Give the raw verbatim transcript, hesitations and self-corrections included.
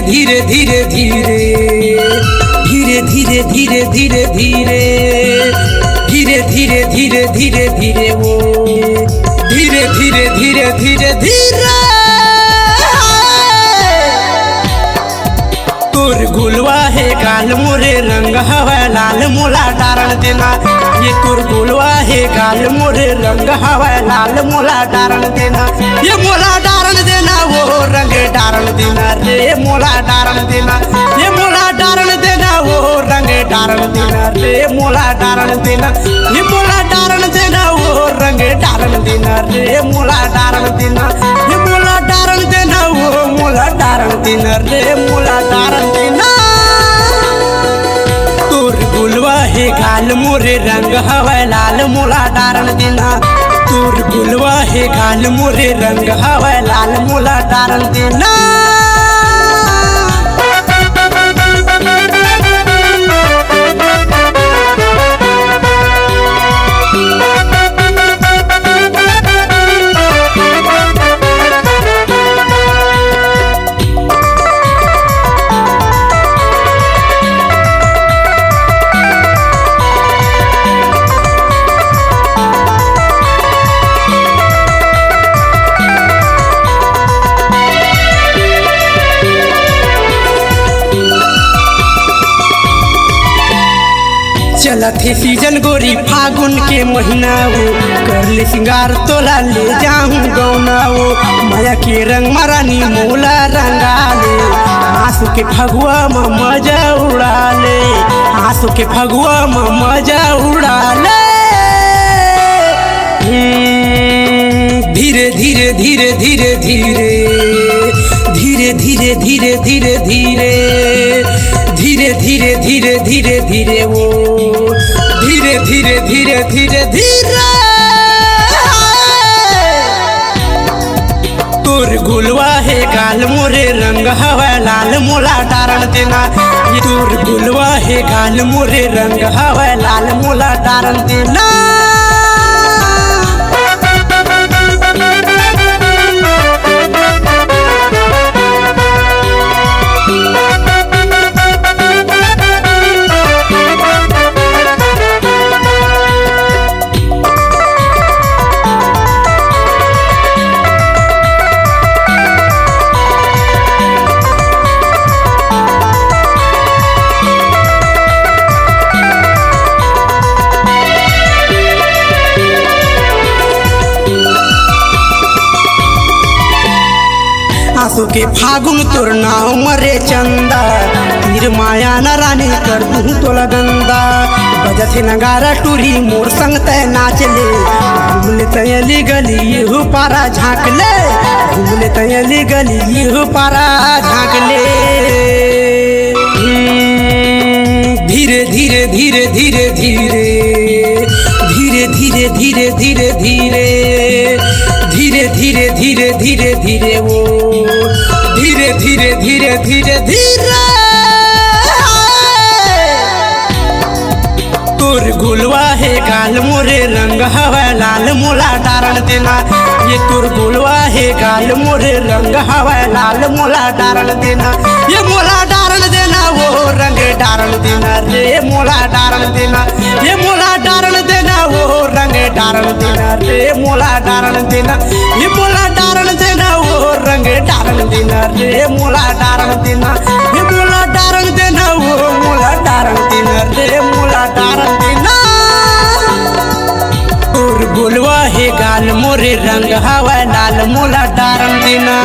धीरे धीरे धीरे धीरे धीरे धीरे धीरे धीरे धीरे धीरे धीरे धीरे धीरे ओ धीरे धीरे धीरे धीरे धीरे। तोर गुलवा हे गाल मोरे रंग हवय लाल मोला डारन देना। ये तोर गुलवा हे गाल मोरे रंग हवय लाल मोला डारन देना। ये मोला डारन देना वो रंग डारन देना रे मोला डारन देना। ये मोला डारन देना वो रंग डारन देना रे मोला डारन देना। ये मोला डारन देना वो रंग डारन देना रे मोला डारन देना। ये मोला डारन देना वो मोला डारन देना रे मोला डारन देना। तोर गुलवा हे गाल मोरे रंग हवय लाल मोला डारन देना। तोर गुलवा हे गाल मोरे रंग हवय लाल मोला डारन देना। चलत हे सीजन गोरी फागुन के महीना वो, कर ले सिंगार तोला ले जाहूं गौना वो। मया के रंग म रानी मोला रंगा ले, आंसू के फगुआ म मजा उड़ा ले, आंसू के फगुआ म मजा उड़ा ले। हम्म, धीरे धीरे धीरे धीरे धीरे धीरे धीरे धीरे धीरे धीरे धीरे धीरे धीरे धीरे ओ धीरे धीरे धीरे धीरे धीरे। तोर गुलवा हे गाल मोरे रंग हवय लाल मोला डारन देना। ये तोर गुलवा हे गाल मोरे रंग हवय लाल मोला डारन देना। आंसू के फागुन तोर नाव मरे चंदा, तीर माया न रानी कर दूं तोला गंदा। बजत हे नगारा टूरी मोर संग तय नाच ले, घूम ले तय अली गली ये हो पारा झांक ले, घूम ले तय अली गली ये हो पारा झांक ले। हम्म, धीरे धीरे धीरे धीरे धीरे धीरे धीरे धीरे धीरे धीरे धीरे धीरे धीरे धीरे धीरे ओ धीरे धीरे धीरे धीरे धीरे। तोर गुलवा हे गाल मोरे रंग हवय लाल मोला डारन देना। ये तोर गुलवा हे गाल मोरे रंग हवय लाल मोला डारन देना। ये मोला डारन देना वो रंग डारन देना रे मोला डारन देना। ये मोला डारन देना वो रंग डारन देना रे मोला डारन देना। ये मोला डारन देना वो रंग डारन देना रे मोला डारन देना। ये मोला डारन देना वो मोला डारन देना रे मोला डारन देना। तोर गोलवा हे गाल मोरे रंग हवय लाल मोला डारन देना।